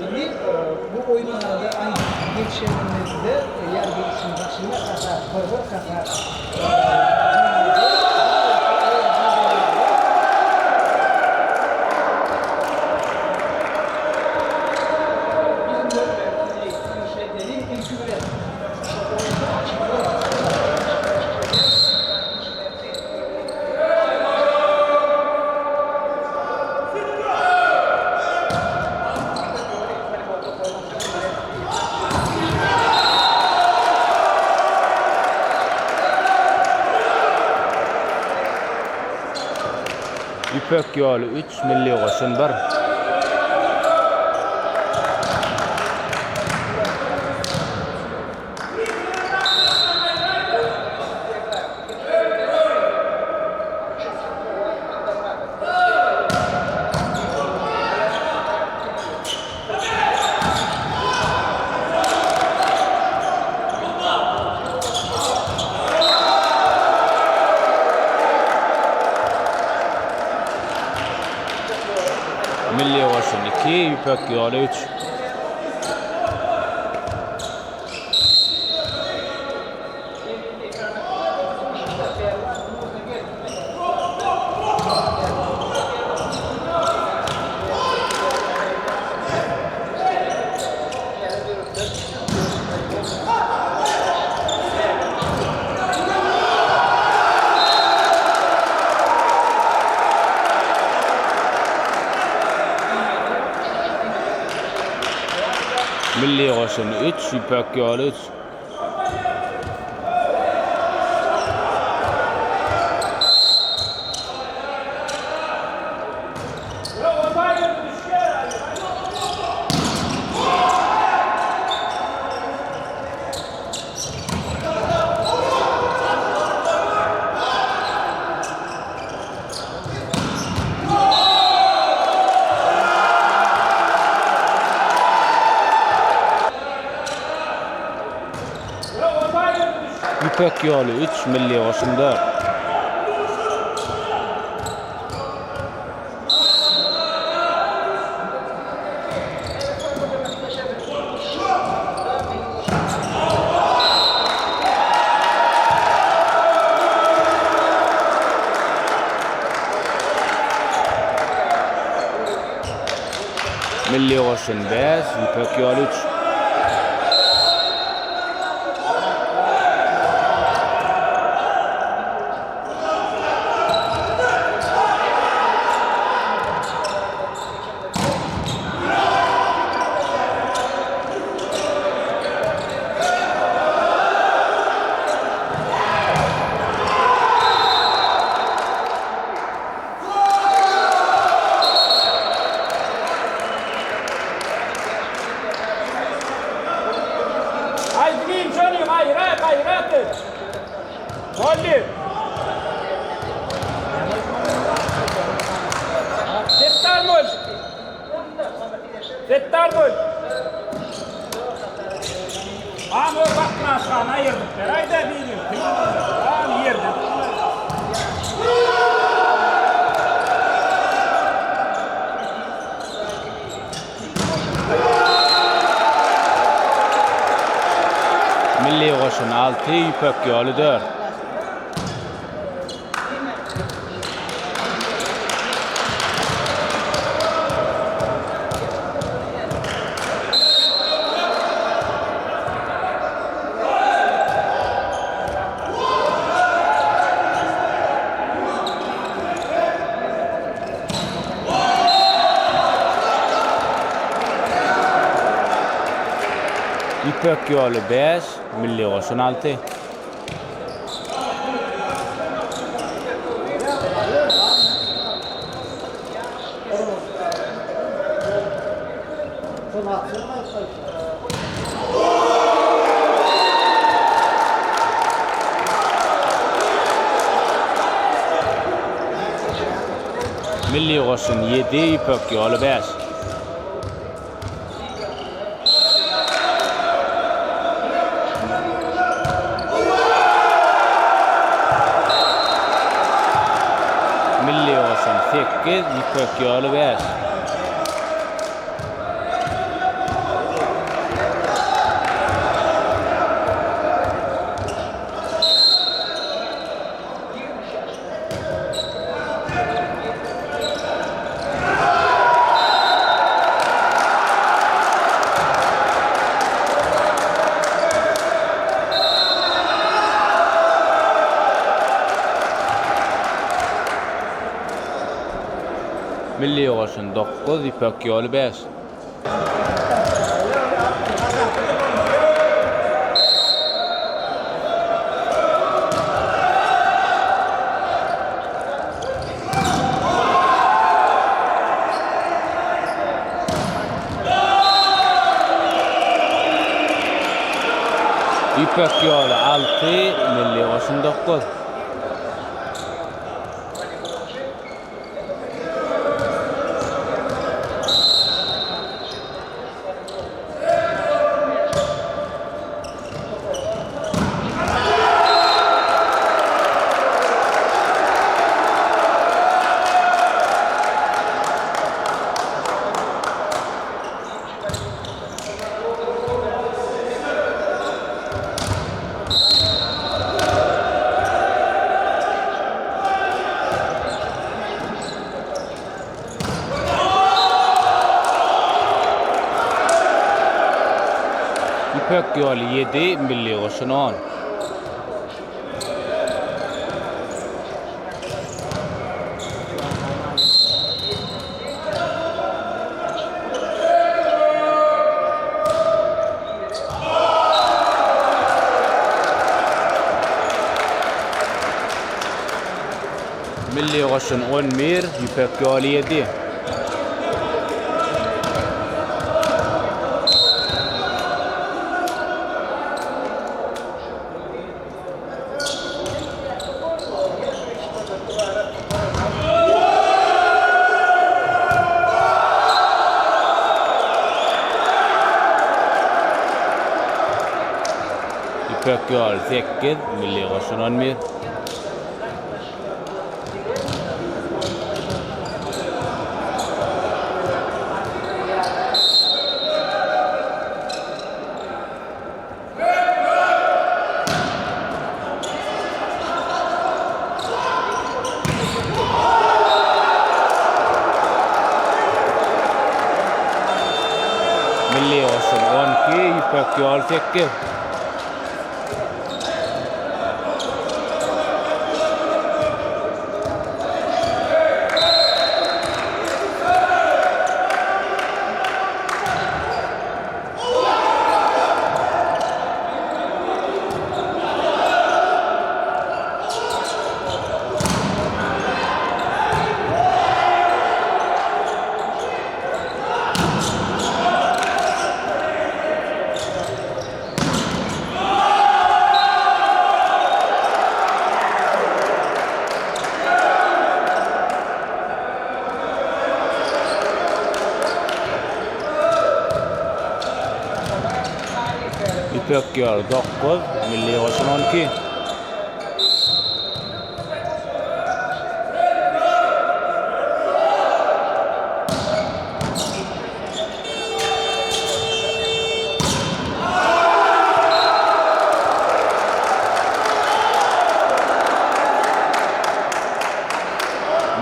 Indi bu oýunlarda aýdyp geçenimizde ýargy üçin başynda hasap bir-bir hasap jemledi. Ilki bilen şu oýunda Ýüpek ýoly üç, Milli goşun bir. Milli goşun 2, Ýüpek ýoly 3. Milli goşun 3, Ýüpek ýoly 3. Ýüpek ýoly 3, Milli goşun 4. Milli goşun 5, Ýüpek ýoly 3. Boldy. Setdar bol. Setdar bol. Am o baknaşgany aýyrdyp beräýdä biri. Am ýerde. Milli goşun 6, Ýüpek ýoly 4. Ýüpek ýoly 5, Milli goşun 6. Milli goşun 7, Ýüpek ýoly 5. Milli goşun 8, Ýüpek ýoly 5. Milli goşun 9, Ýüpek ýoly 5. Ýüpek ýoly 6, Milli goşun 9. Ýüpek ýoly 7, Milli goşun 10. Milli goşun 11, Ýüpek ýoly 7. Ýüpek ýoly 8, Milli goşun 11. Milli goşun 12, Ýüpek ýoly 8. Ýüpek ýoly 9, Milli goşun 12.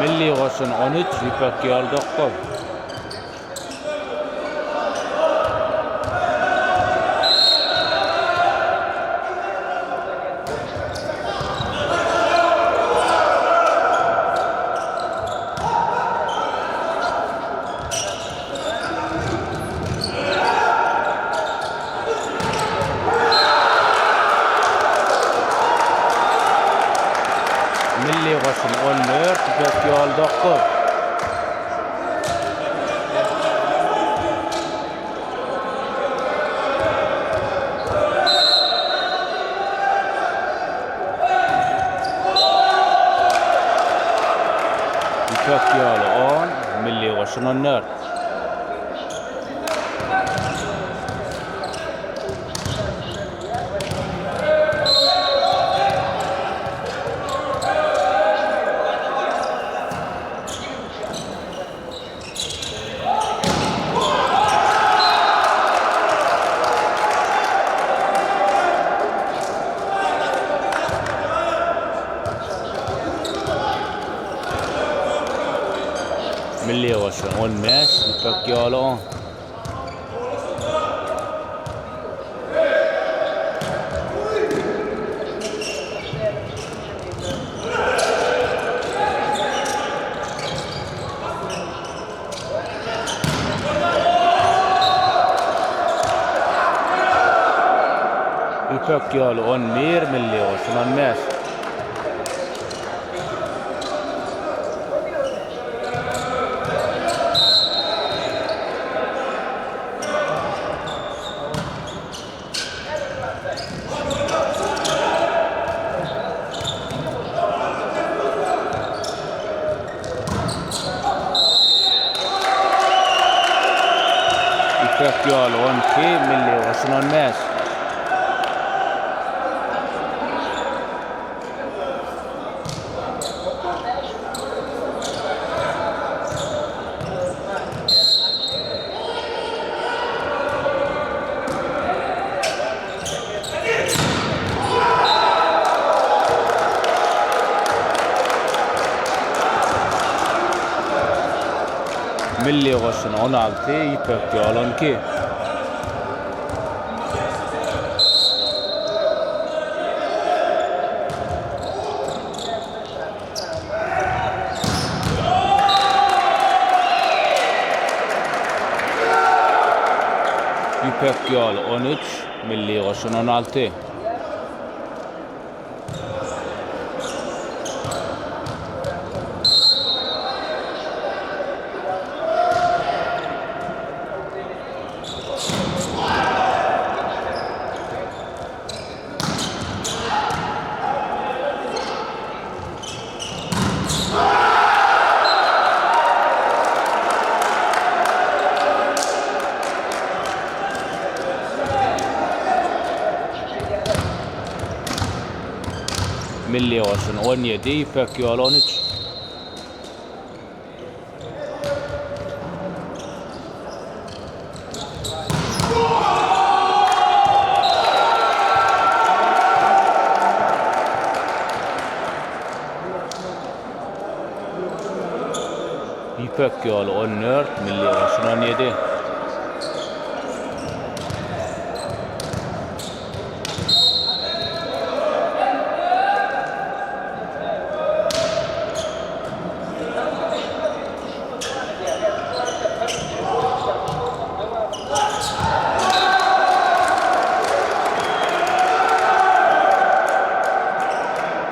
Milli goşun 13, Ýüpek ýoly 9. Milli goşun 14, Ýüpek ýoly 9. Ýüpek ýoly 10, Milli goşun 14. Milli goşun 15, Ýüpek ýoly 10. Ýüpek ýoly 11, Milli goşun 15. Ýüpek ýoly 12, Milli goşun 15. Milli goşun 16, Ýüpek ýol 12. Ýüpek ýoly 13, Milli goşun 16. Milli goşun 17, Ýüpek ýoly 13. Ýüpek ýoly 14, Milli goşun 17.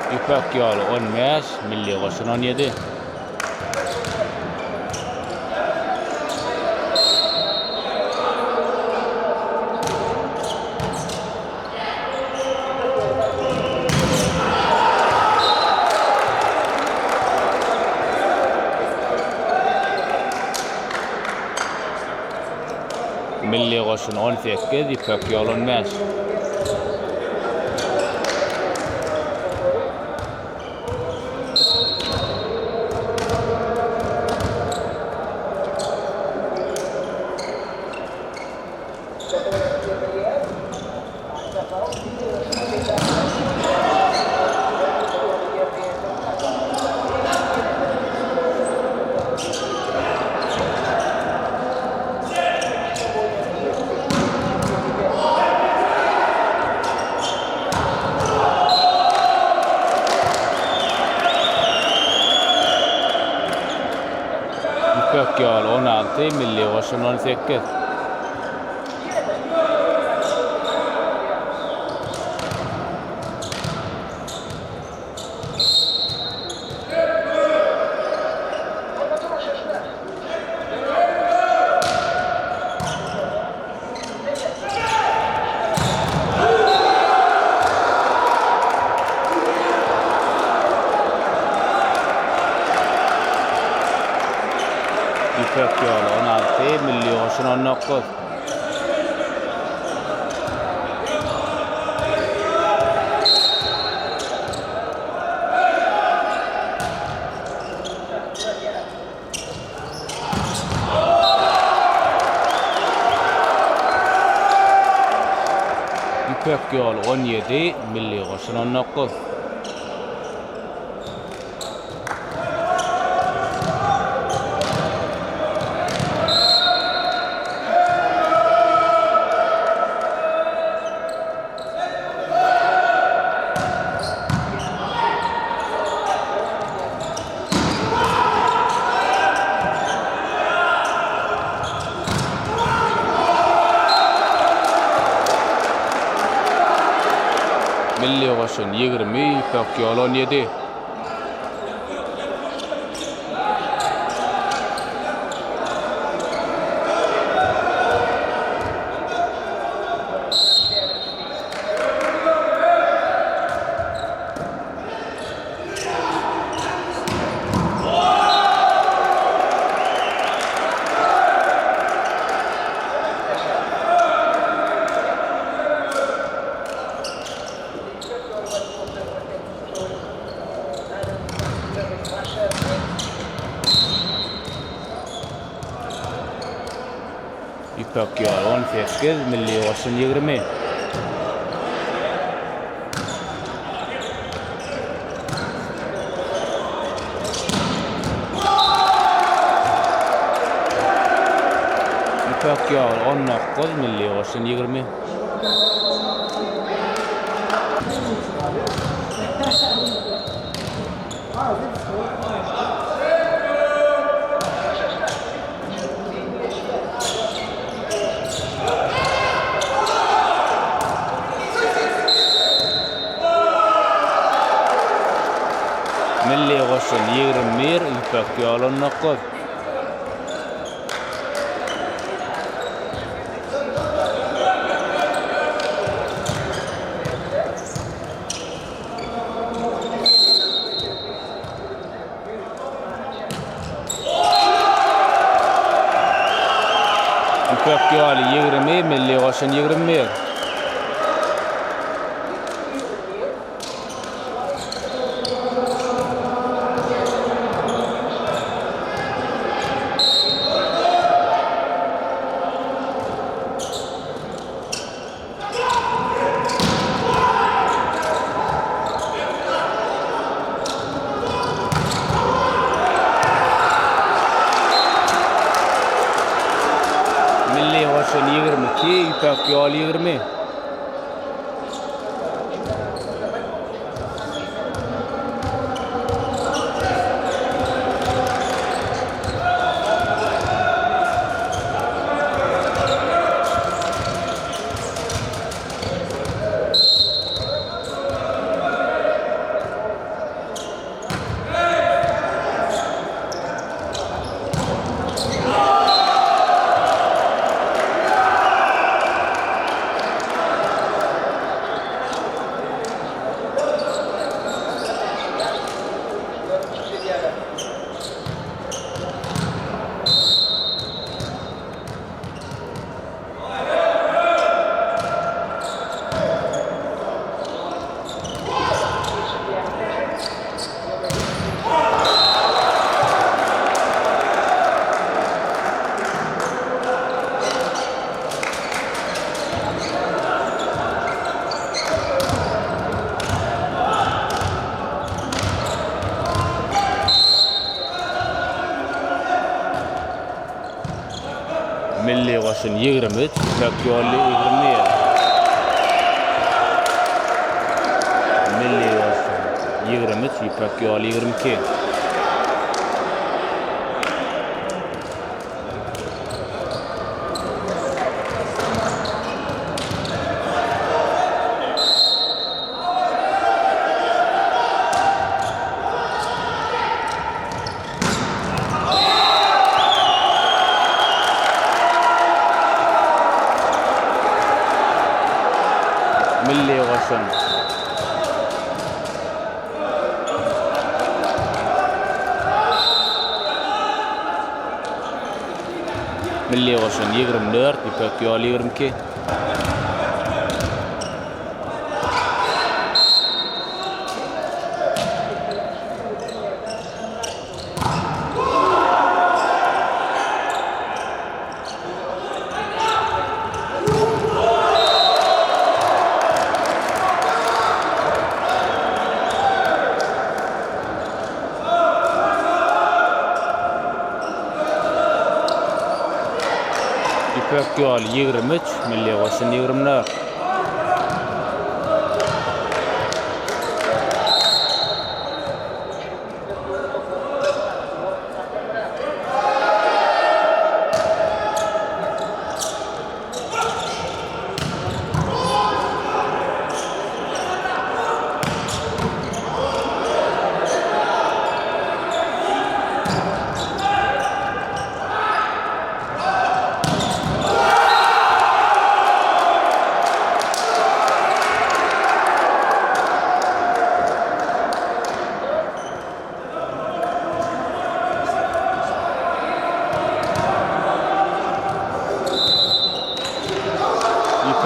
Ýüpek ýoly 15, Milli goşun 17. Milli goşun 18, Ýüpek ýol 15. Ýüpek ýoly 16, Milli goşun 18. Ýüpek ýoly 16, Milli goşun 19. Ýüpek ýoly 17, Milli goşun 19. Milli goşun 20, Ýüpek ýoly 17. Ýüpek ýoly 18, Milli goşun 20. Ýüpek ýoly 19, Milli goşun 20. Milli goşun 21, Ýüpek ýoly 19. Ýüpek ýoly 20, Milli goşun 21. Milli goşun 22, Ýüpek ýoly 20. Milli goşun 23, Ýüpek ýoly 21. Milli goşun 23, Ýüpek ýoly 22. Milli goşun. Milli goşun 24, Ýüpek ýoly 22. Ýüpek ýoly 23, Milli goşun 24.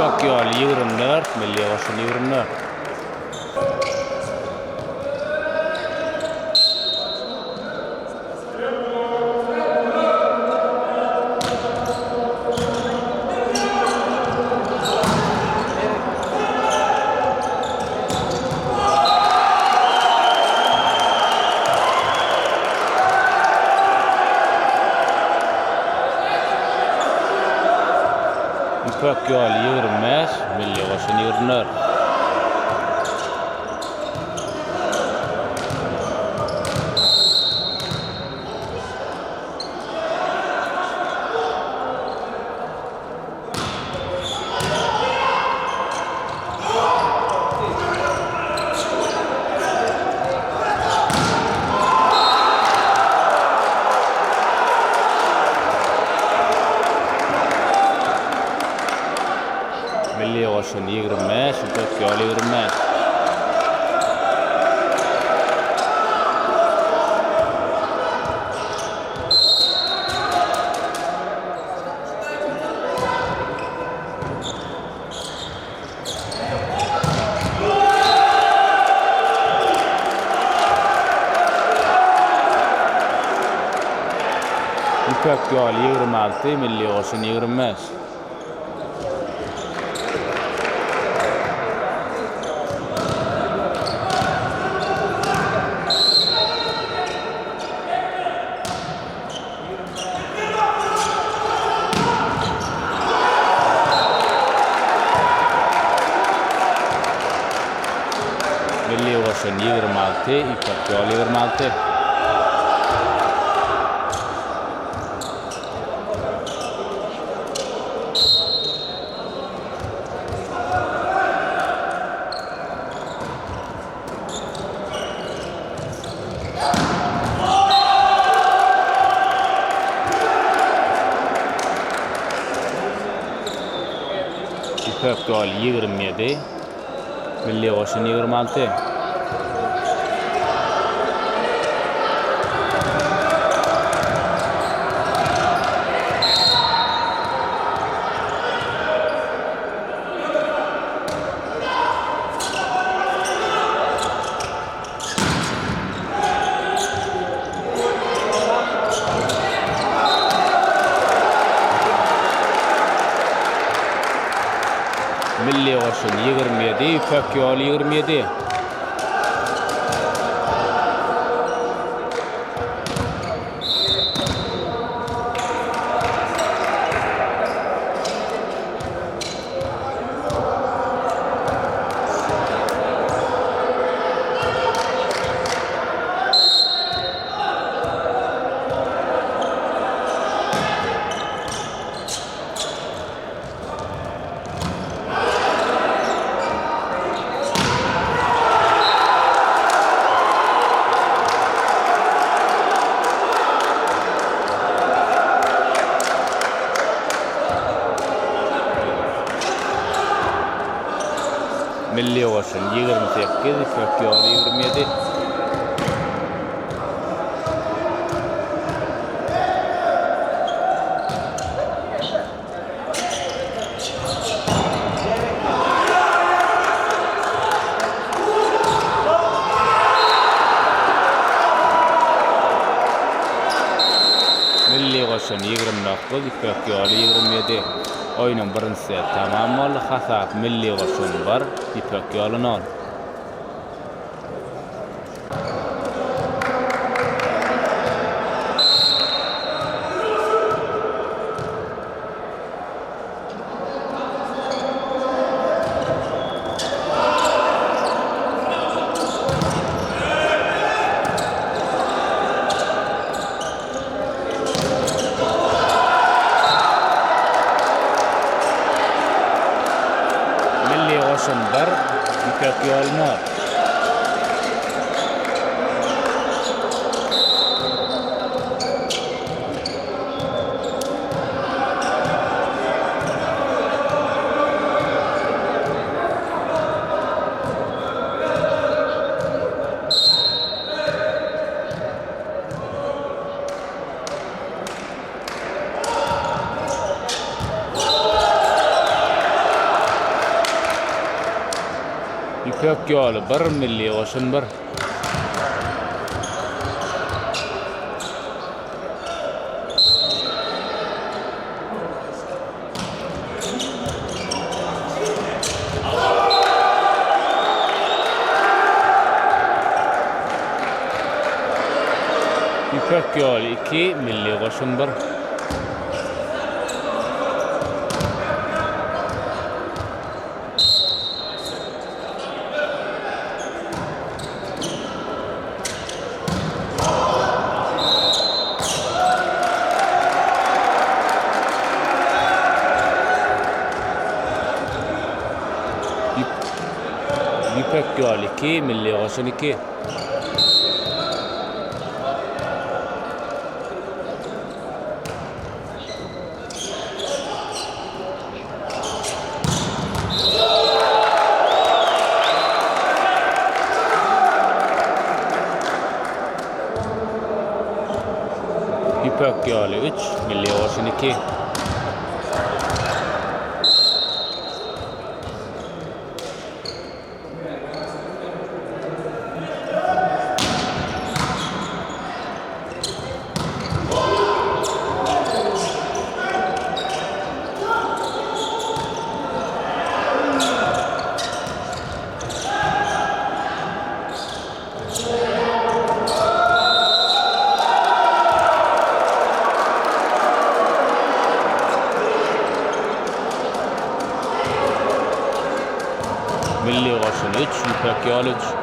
Ýüpek ýoly 24, Milli goşun 24. Ýüpek ýoly 25, Milli goşun 24. Milli goşun 25, Ýüpek ýoly 25. Ýüpek ýoly 26, Milli goşun 25. Milli goşun 26, Ýüpek ýoly 26. Ýüpek ýoly 27, Milli goşun 26. Milli goşun 27, Ýüpek ýoly 27. Milli goşun 28, Ýüpek ýoly 27. Milli goşun 29, Ýüpek ýoly 27. Oýnuň birinji seti tamam boldy. Hasap Milli goşun 1, Ýüpek ýoly 0. Milli goşun 1, Ýüpek ýoly 0. Ýüpek ýoly 1, Milli goşun 1. Ýüpek ýoly 2, Milli goşun 1. Ýüpek ýoly 2, Milli goşun 2. Ýüpek ýoly 3, Milli goşun 2. Milli goşun 3, Ýüpek ýoly 3.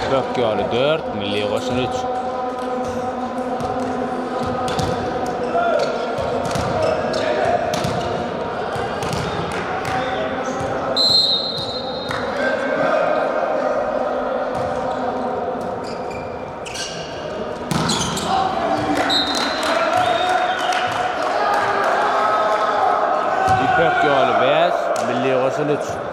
Ýüpek ýoly 4, Milli goşun 3. Ýüpek ýoly 5, Milli goşun 3.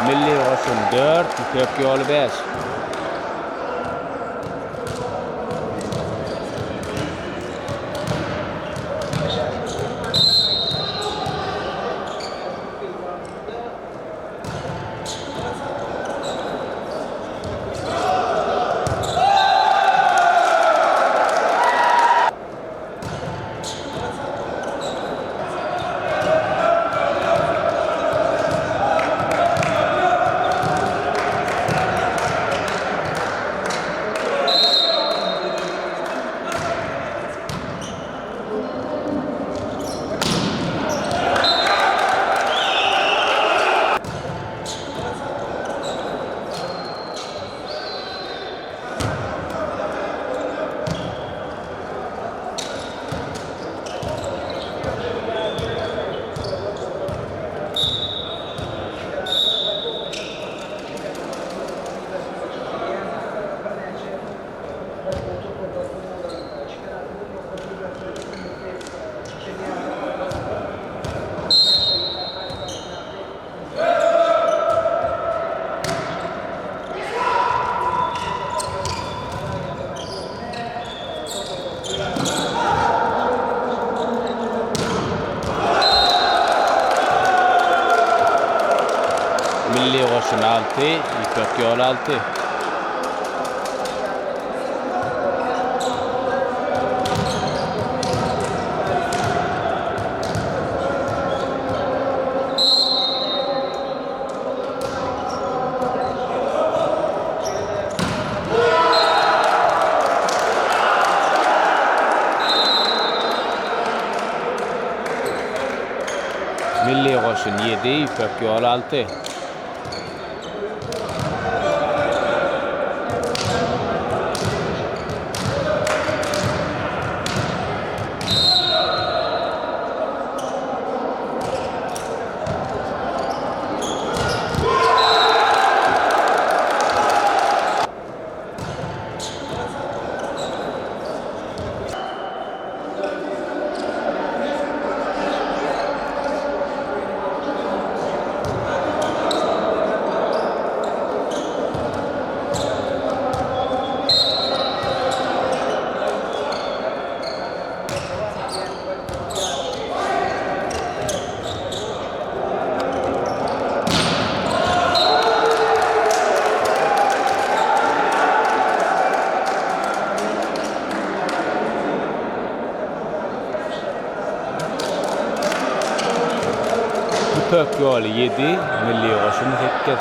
Milli goşun 4, Ýüpek ýoly 5. Milli goşun 6, Ýüpek ýoly 6. Goşun 7, Ýüpek ýoly 6. Ýüpek ýoly 7, Milli goşun 8.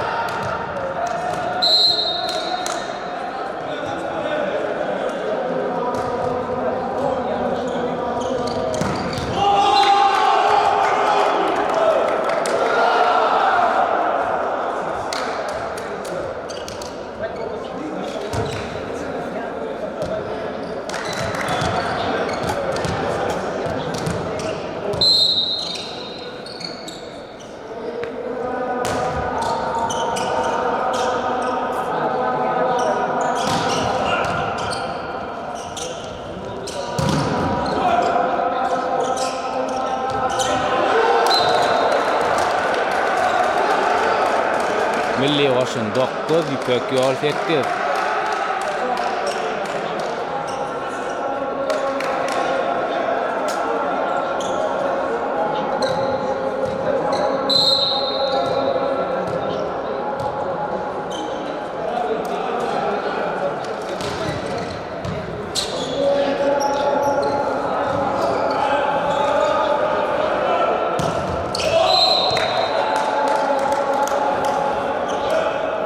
Milli goşun 9, Ýüpek ýol 8.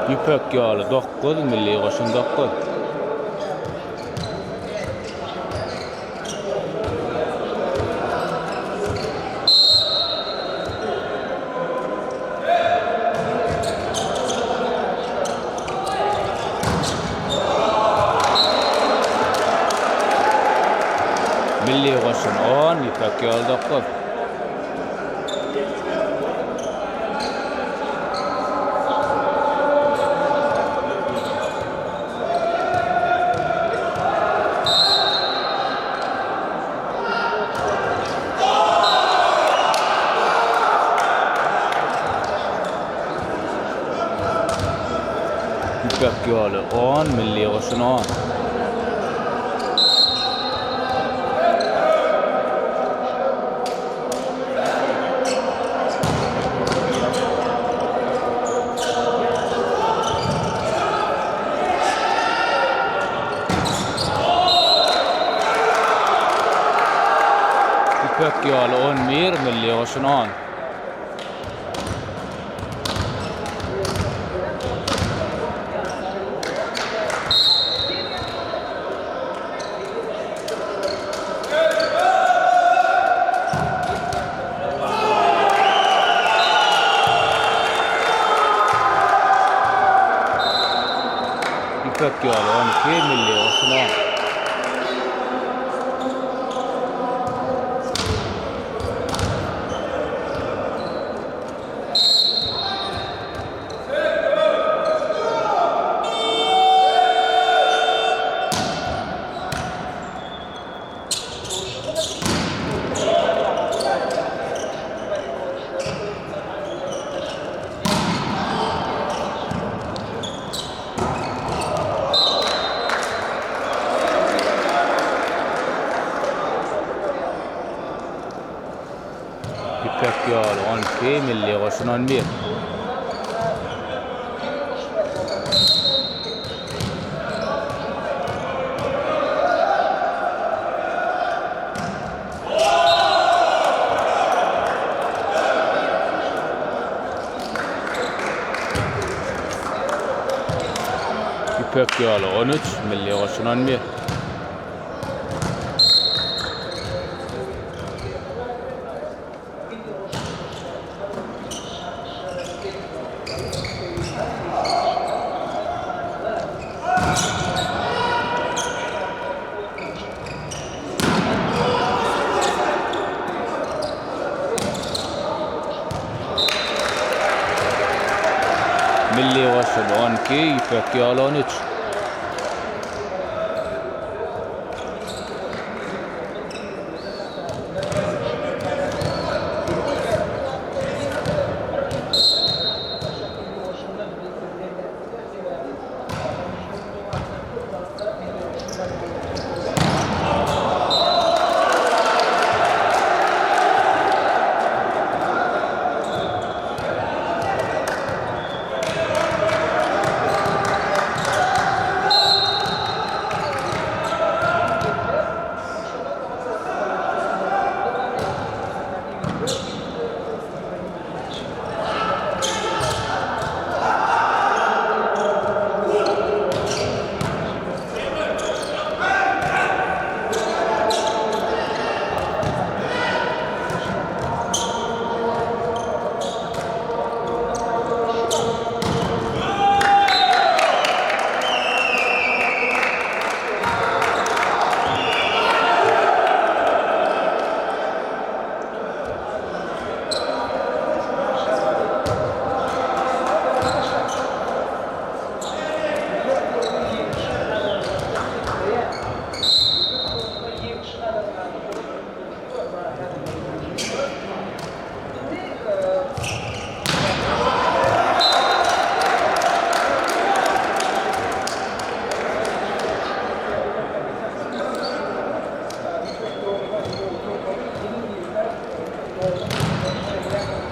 Ýüpek ýoly 9, Milli goşun 9. Milli goşun 10, Ýüpek ýoly 9. Ýüpek ýoly 10, Milli goşun 10. Ýüpek ýoly 11, Milli goşun 10. Ýüpek ýoly 12, Milli goşun 10. Ýüpek ýoly 12, Milli goşun 11. Ýüpek ýoly 13, Milli goşun 11. Milli goşun 12, Ýüpek ýoly 13.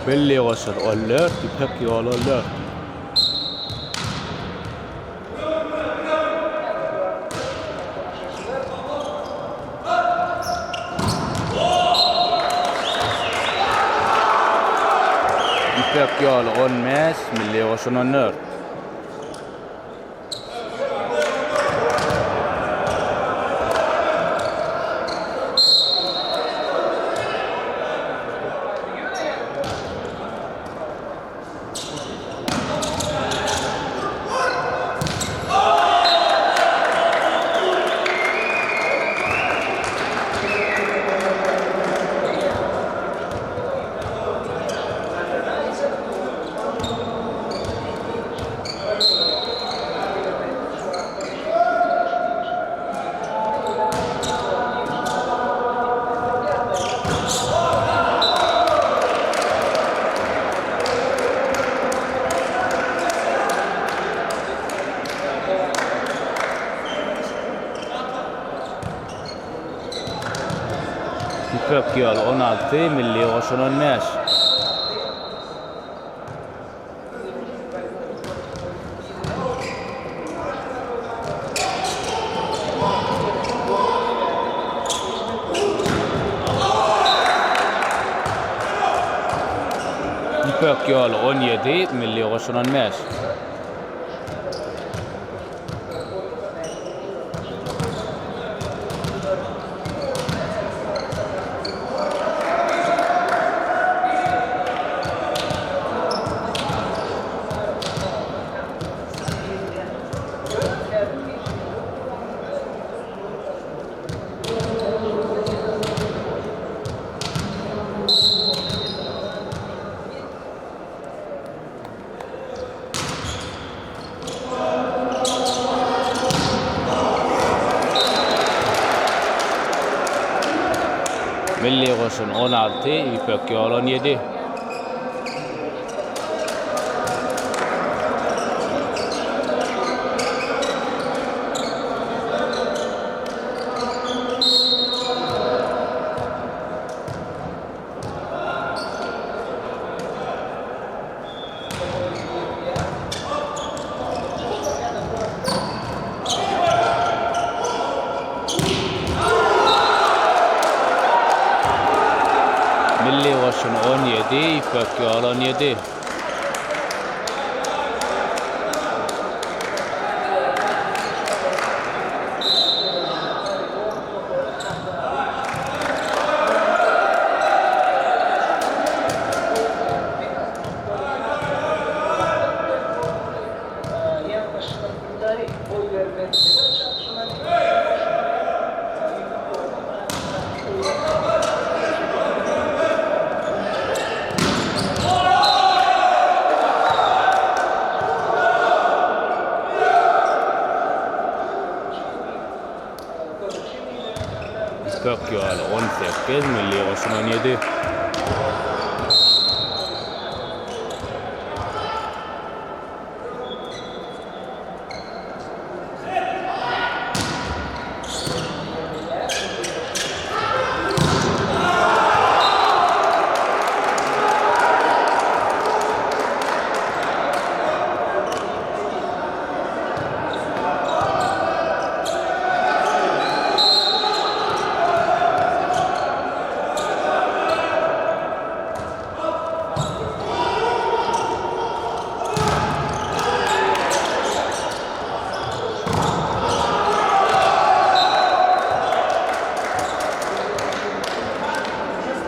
Milli goşun 14, Ýüpek ýoly 14. Ýüpek ýoly 15, Milli goşun 14. Ýüpek ýoly 16, Milli goşun 15. Ýüpek ýoly 17, Milli goşun 15. Milli goşun 16, Ýüpek ýol 17. Milli goşun 17, Ýüpek ýol 17. Ýüpek ýoly 18, Milli goşun 17.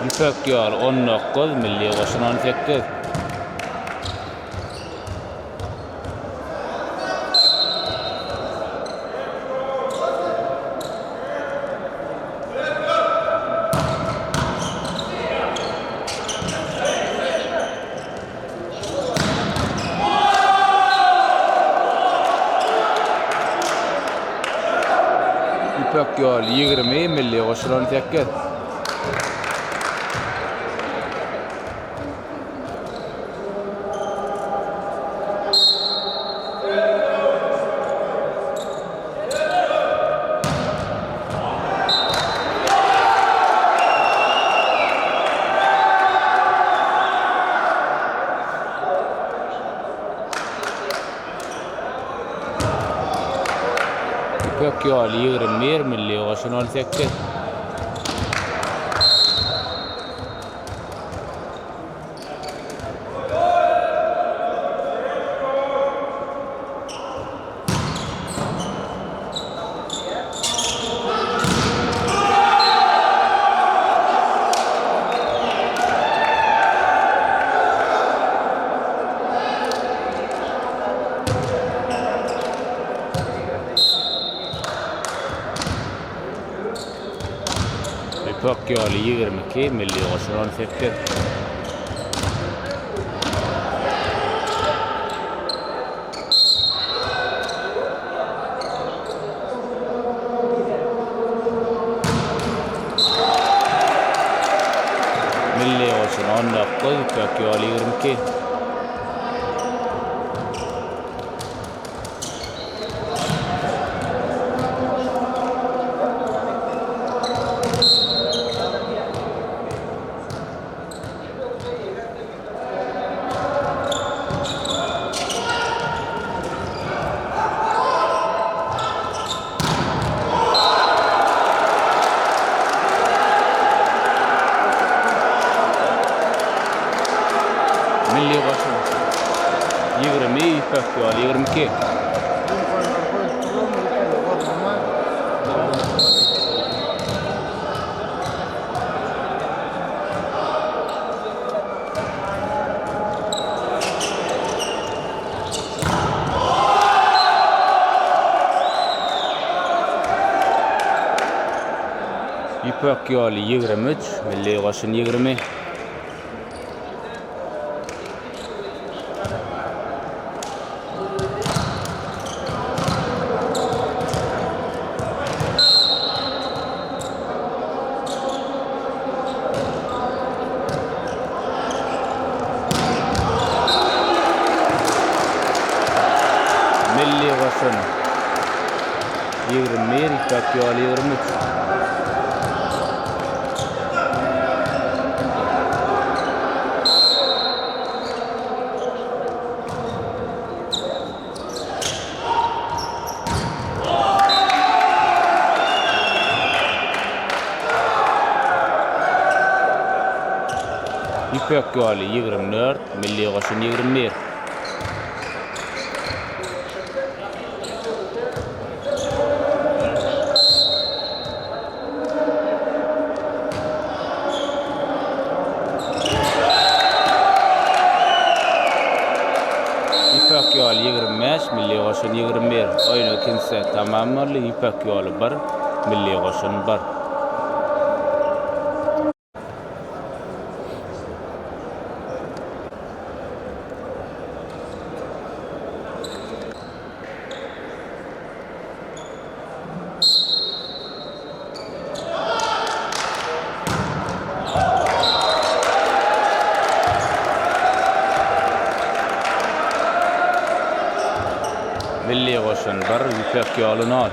Ýüpek ýoly 19, Milli goşun 18. Ýüpek ýoly 20, Milli goşun 18. Ýüpek ýoly 21, Milli goşun 18. Ýüpek ýoly 22, Milli goşun 18. Milli goşun 19, Ýüpek ýoly 22. Milli goşun 20, Ýüpek ýoly 22. Ýüpek ýoly 23, Milli goşun 20. Milli goşun 21, Ýüpek ýoly 23. Ýüpek ýoly 24, Milli goşun 21. Ýüpek ýoly 25, Milli goşun 21. Oýnuň ikinji seti tamam boldy. Ýüpek ýoly 1, Milli goşun 1. Milli goşun 1, Ýüpek ýoly 0.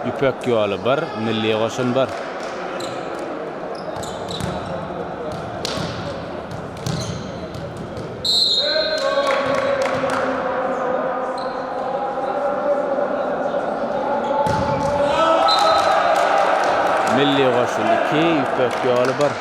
Ýüpek ýoly 1, Milli goşun 1. Milli goşun 2, Ýüpek ýoly 1.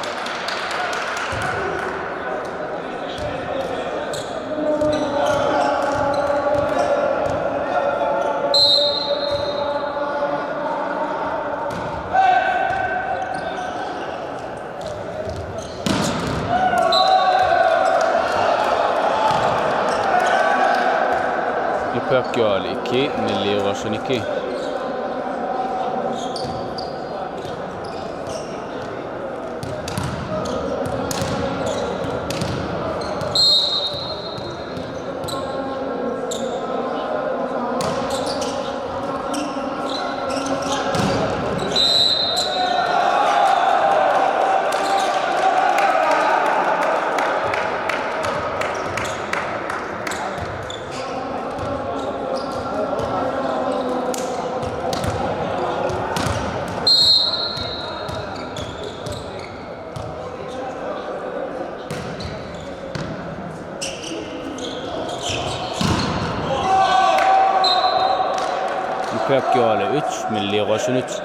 Ýüpek ýoly 2, Milli goşun 2. Ýüpek ýoly 3, Milli goşun 3.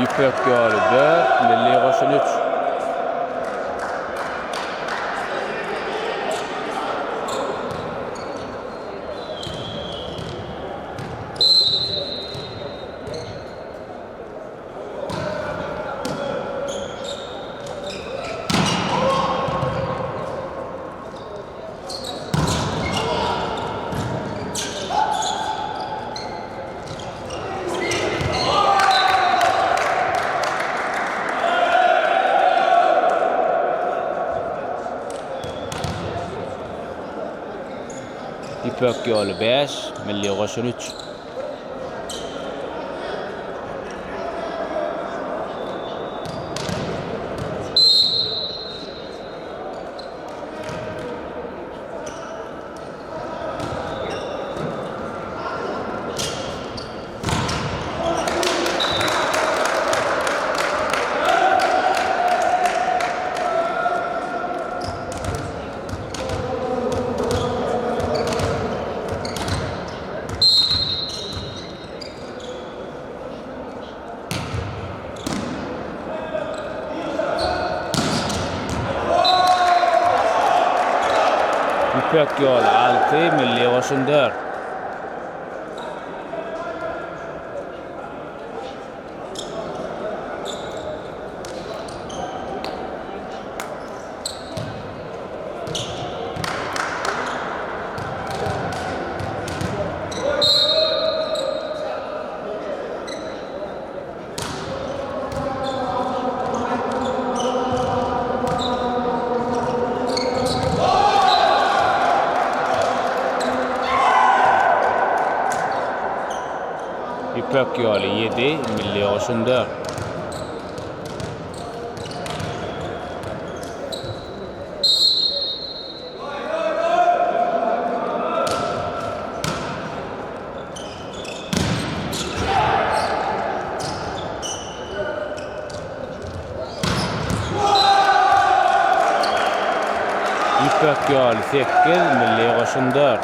Ýüpek ýoly 4, Milli goşun 3. Ýüpek ýoly 5, Milli goşun 3. Ýüpek ýoly 6, Milli goşun 4. Ýüpek ýoly 7, Milli goşun 4. Ýüpek ýoly 8, Milli goşun 4.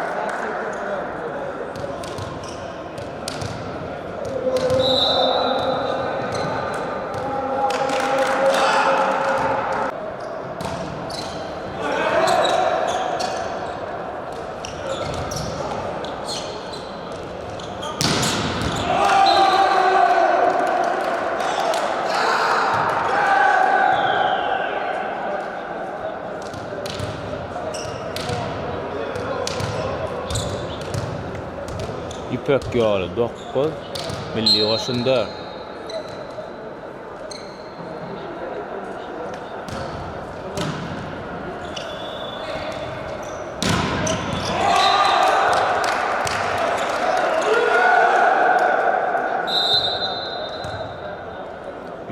Ýüpek ýoly 9, Milli goşun 4.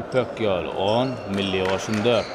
Ýüpek ýoly 10, Milli goşun 4.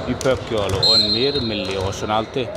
Ýüpek ýoly 11, Milli goşun 6.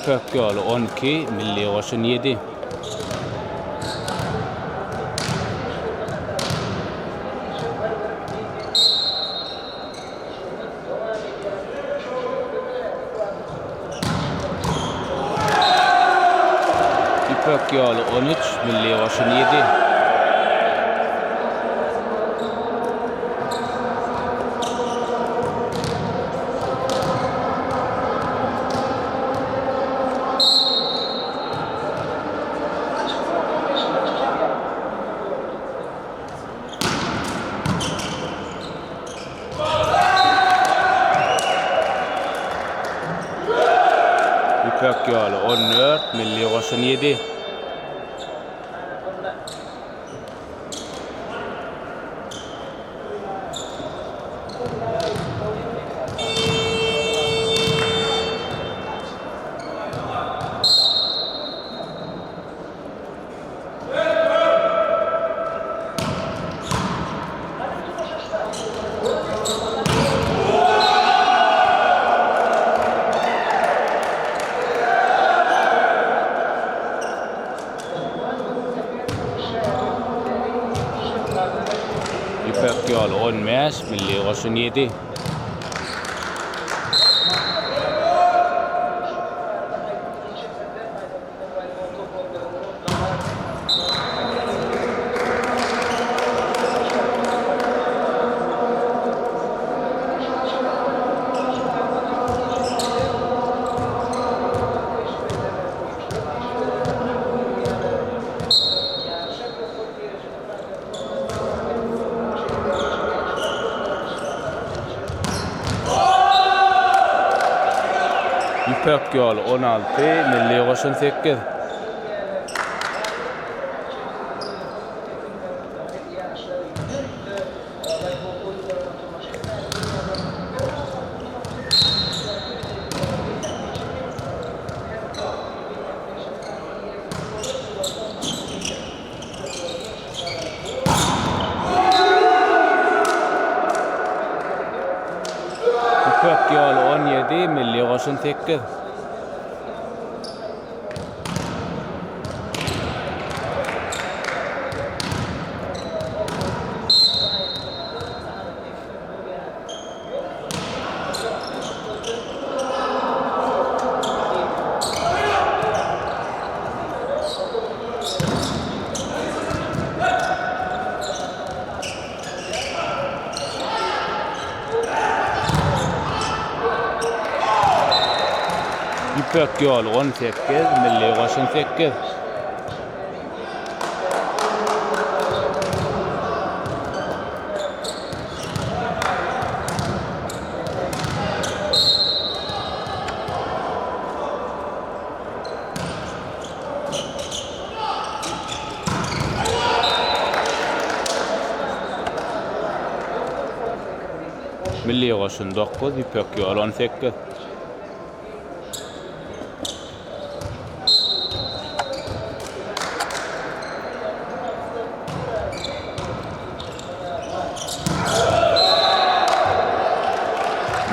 Ýüpek ýoly 12, Milli goşun 7. Ýüpek ýoly 13, Milli goşun 7. Ýüpek ýoly 14, Milli goşun 7. Ýüpek ýoly 15, Milli goşun 7. Ýüpek ýoly 16, Milli goşun 8. Ýüpek ýoly 17, Milli goşun 8. Ýüpek ýoly 18, Milli goşun 8. Milli goşun 9, Ýüpek ýoly 18.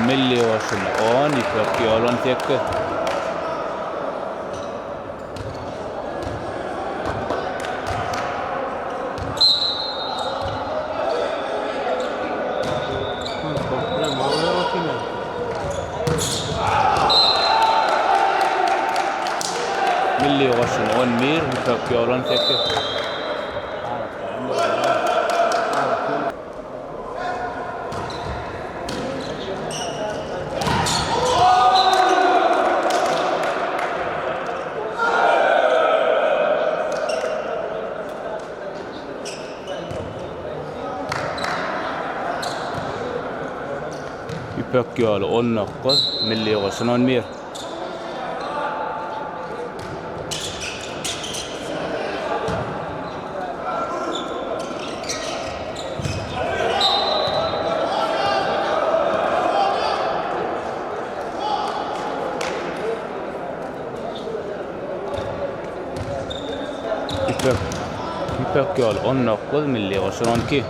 Milli goşun 10, Ýüpek ýoly 18. Milli goşun 11, Ýüpek ýoly 18. Ýüpek ýoly 19, Milli goşun 11. Ýüpek Ýüpek ýoly 19, Milli goşun 12.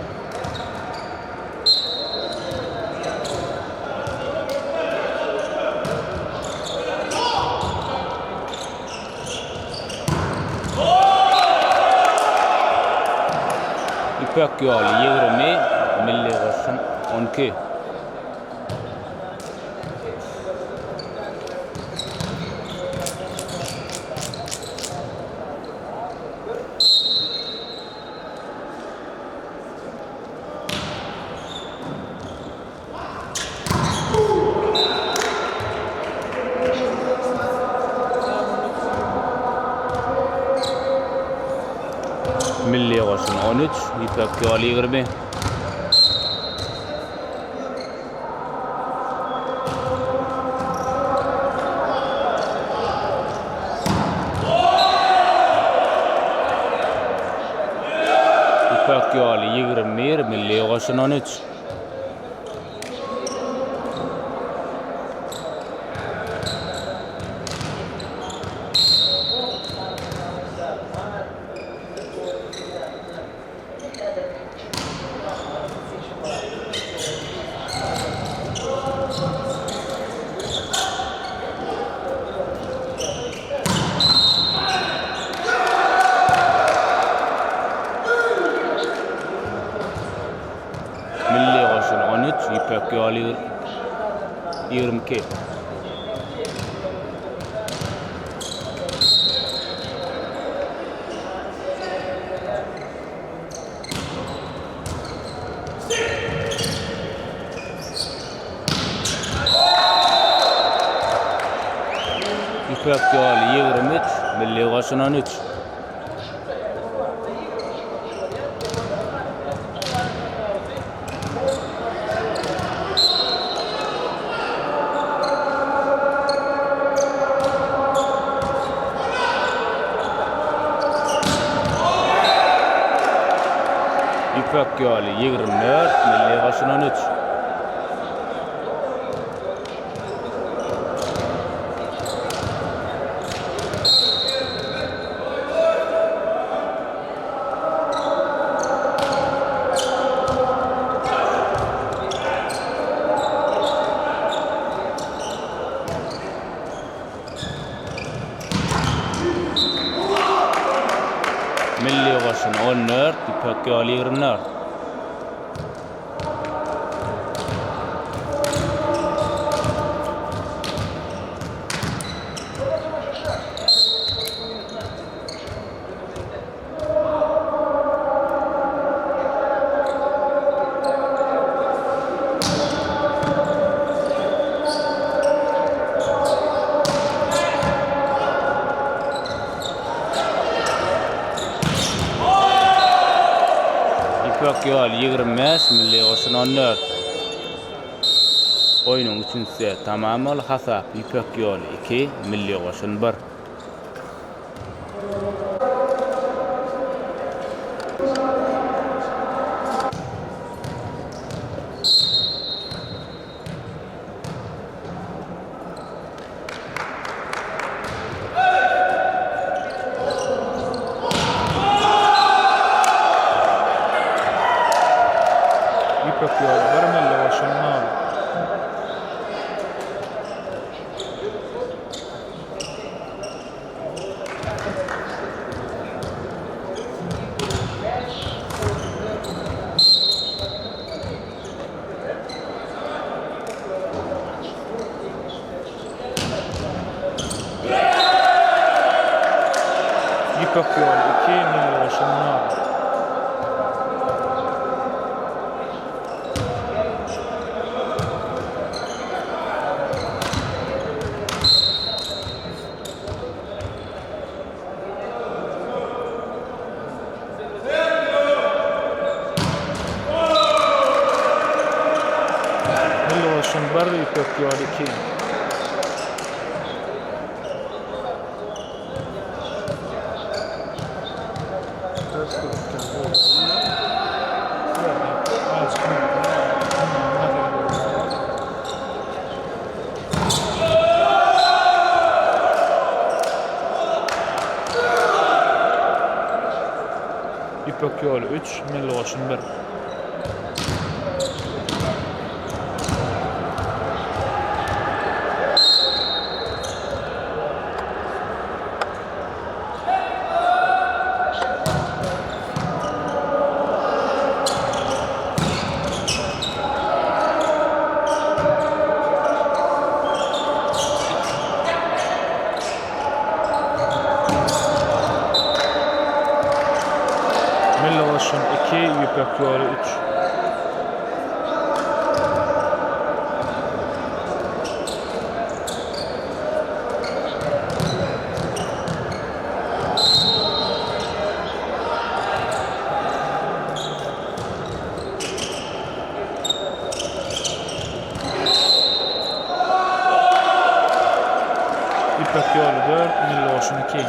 Ýüpek ýoly 20, Milli goşun 12. Milli goşun 13, Ýüpek ýoly 20. Ýüpek ýoly 21, Milli goşun 13. Milli goşun 13, Ýüpek ýoly 22. Ýüpek ýoly 23, Milli goşun 13. Ýüpek ýoly 24, Milli goşun 13. Milli goşun 14, Ýüpek ýoly 24. Ýüpek ýoly 25, Milli goşun 14. Oýnuň üçünji seti tamam boldy. Hasap, Ýüpek ýoly 2, Milli goşun 1. Ýüpek ýoly bir milli goşun nol. Ýüpek ýoly 2, Milli goşun 0. Milli goşun 1, Ýüpek ýoly 2. Ýüpek ýoly 3, Milli goşun 1. Milli goşun 2, Ýüpek ýoly 3. Ýüpek ýoly 4, Milli goşun 2.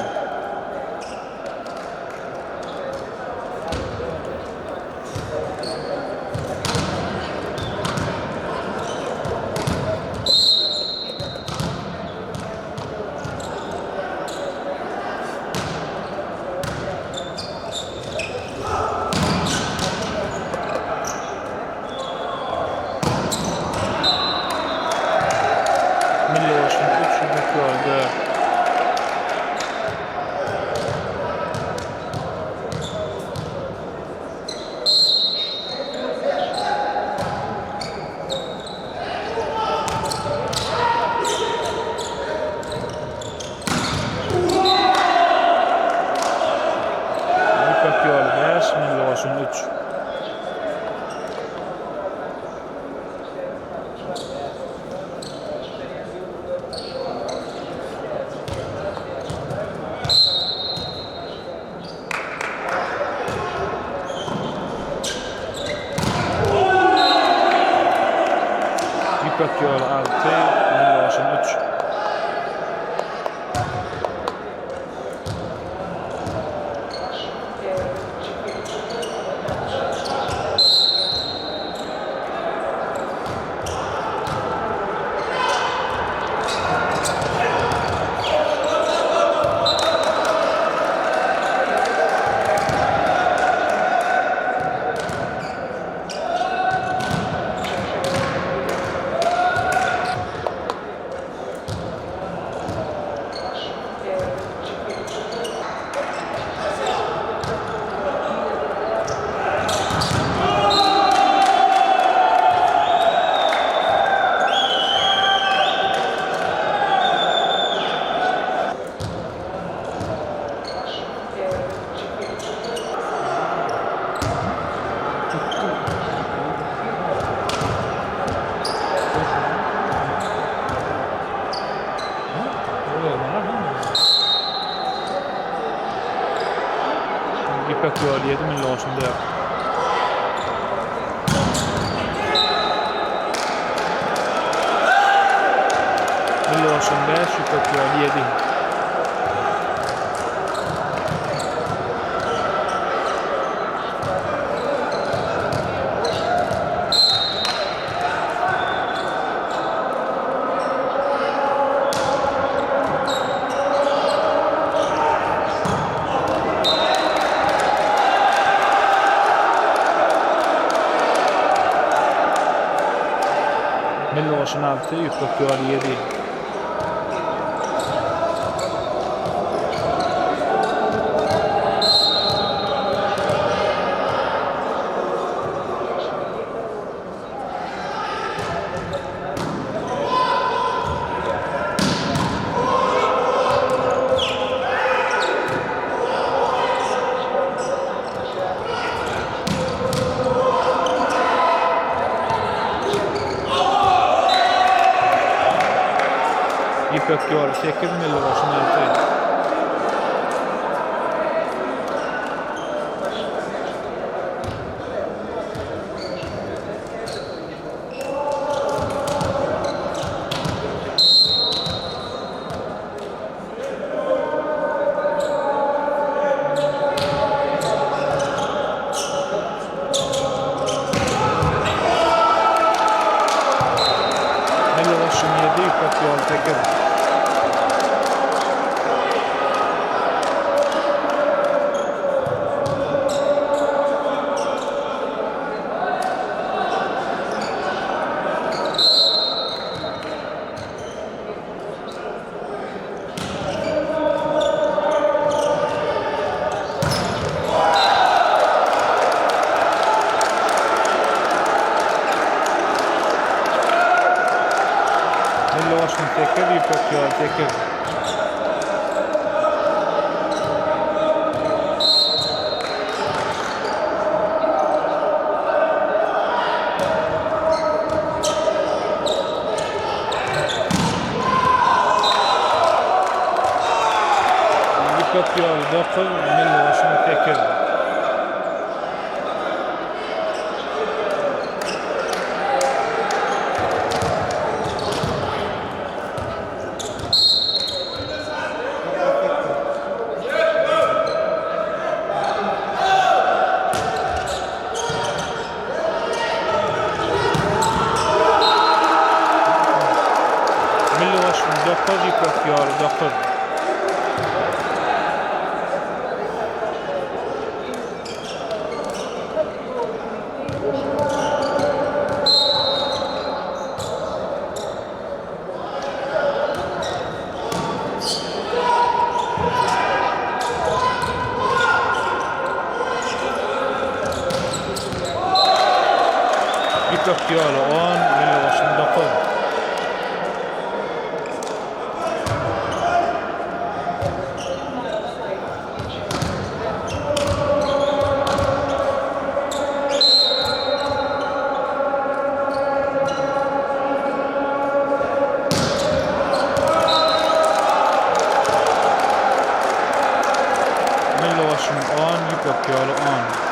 Milli goşun 3, Ýüpek ýoly 4. Ýüpek ýoly 5, Milli goşun 3. Ýüpek ýoly 6, Milli goşun 3. Ýüpek ýoly 7, Milli goşun 4. Goşun 5, Ýüpek ýoly 7. Milli goşun 6, Ýüpek ýoly 7. Ýüpek ýoly 8, Milli goşun 6. Milli goşun 7, Ýüpek ýoly 8. Milli goşun 8, Ýüpek ýoly 8. Ýüpek ýoly 9, Milli goşun 8. Milli goşun 9, Ýüpek ýoly 9. Ýüpek ýoly 10, Milli goşun 9. Milli goşun 10, Ýüpek ýoly 10.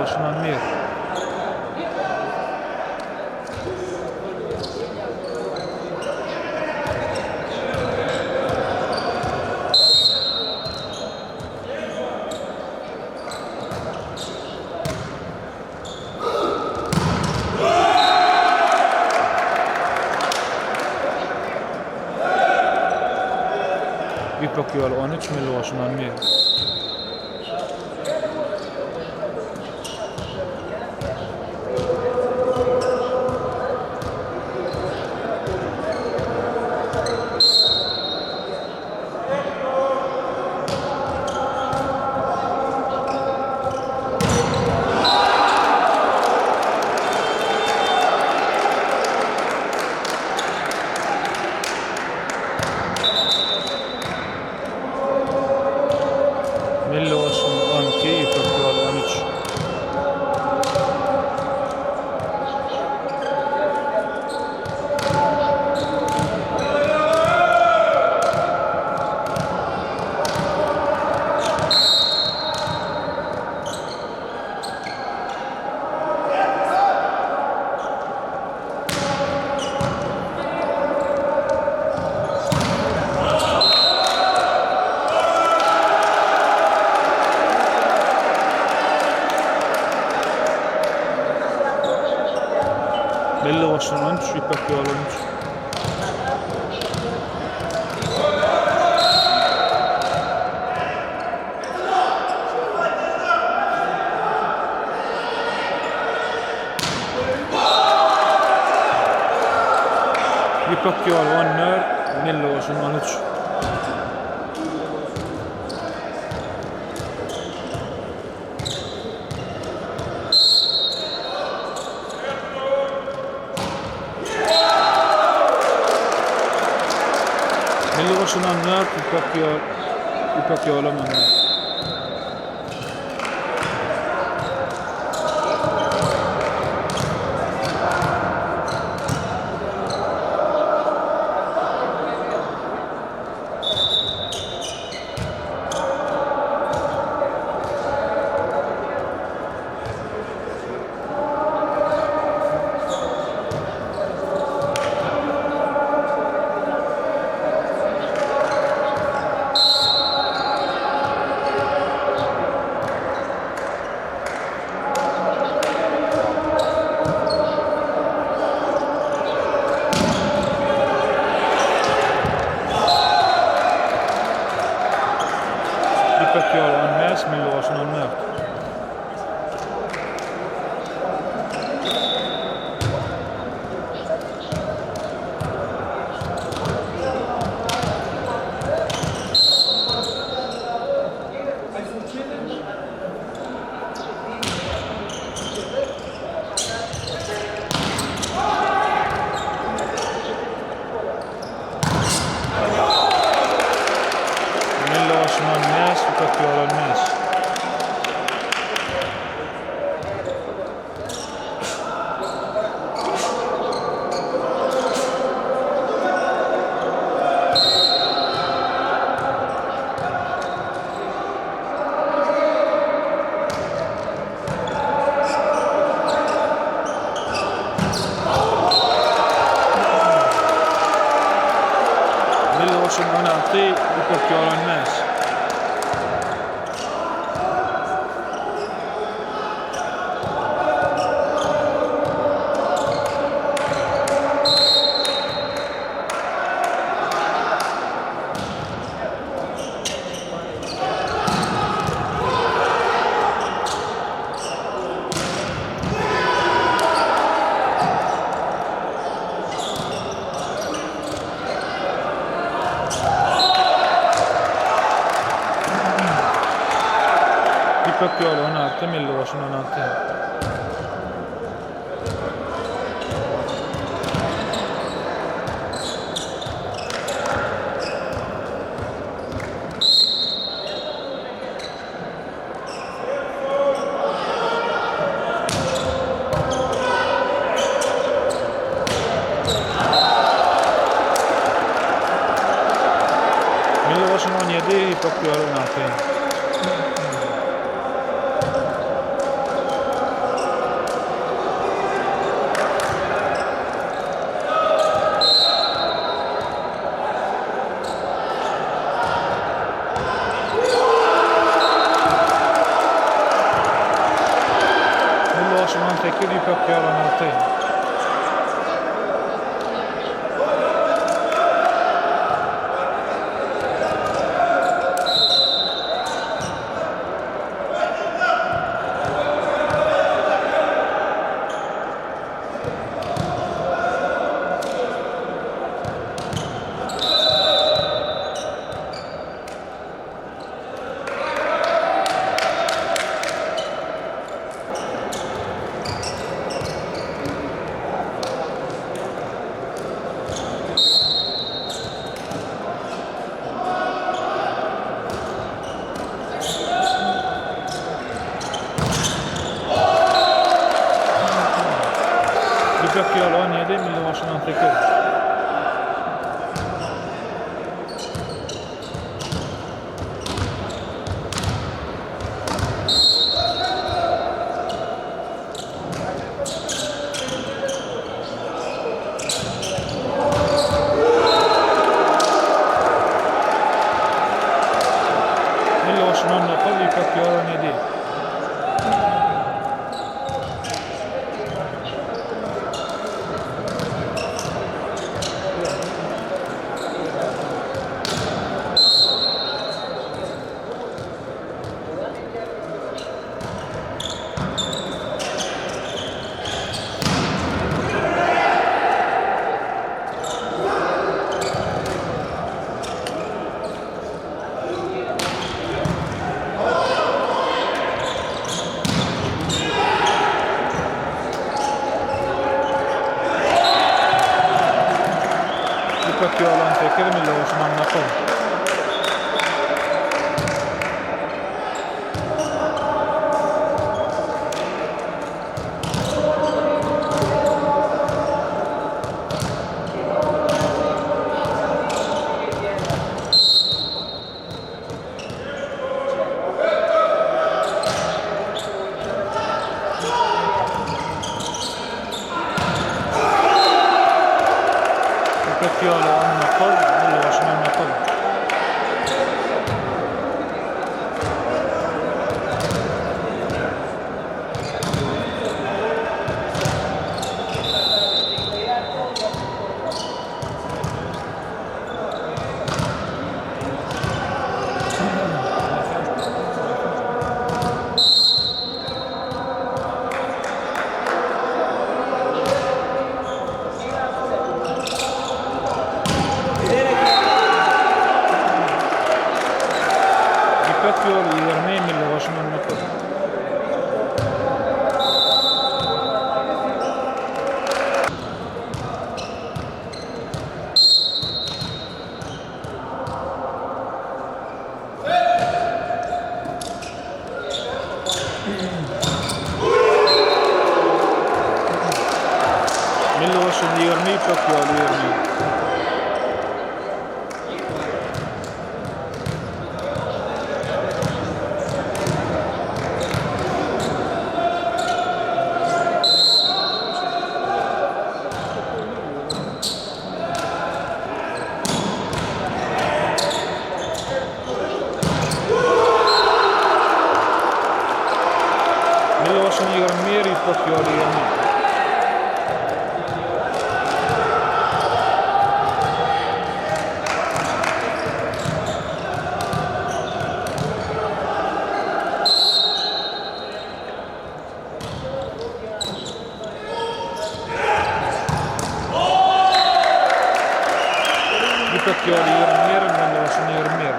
Goşun 11. Ýüpek ýoly 13, Milli Goşun 11. Milli goşun 12, Ýüpek ýoly 13. Milli goşun 13, Ýüpek ýoly 13. Ýüpek ýoly 14, Milli goşun 13. Milli goşun 14, Ýüpek ýol, Ýüpek ýolam 14. Ýüpek ýoly 15, Milli goşun 14. Milli goşun 15, Ýüpek ýoly 15. Milli goşun 16, Ýüpek ýoly 15. Ýüpek ýoly 16, Milli goşun 16. Milli goşun 17, Ýüpek ýoly 16. 17, Milli Goşun 18. Milli Goşun 19, Ýüpek ýol 17. Ýüpek ýoly 18, Milli Goşun 19. Ýüpek ýoly 19, Milli Goşun 19. Ýüpek ýoly 20, Milli Goşun 19. Milli Goşun 20, Ýüpek ýoly 20. Milli Goşun 21, Ýüpek ýoly 20. Ýüpek ýoly 21, Milli Goşun 21.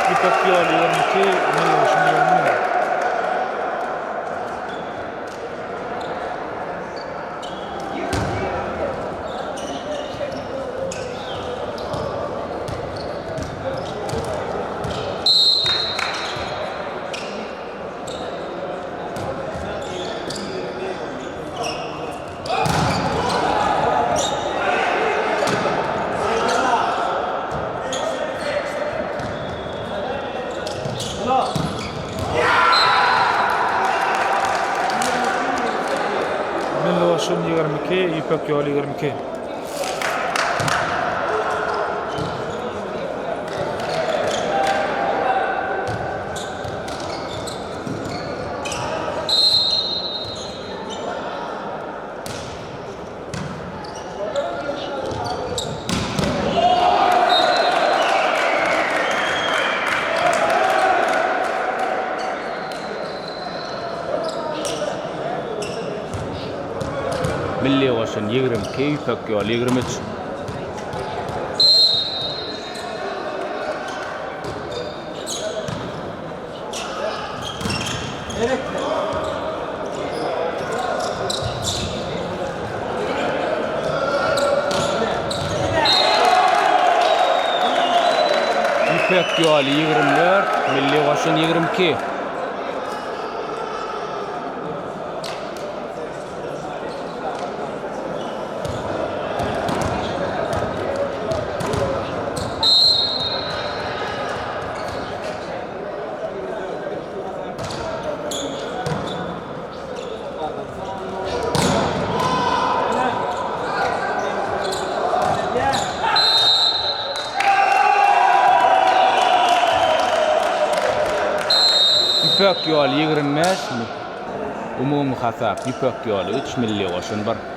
Ýüpek ýoly 22, Milli Goşun 21. Milli Goşun 22, Ýüpek ýoly 22. Milli goşun. Goşun 22, Ýüpek ýoly 23. Ýüpek ýoly 24, Milli goşun 22. Ýüpek ýoly 25, umumy hasap Ýüpek ýoly 3, Milli goşun 1.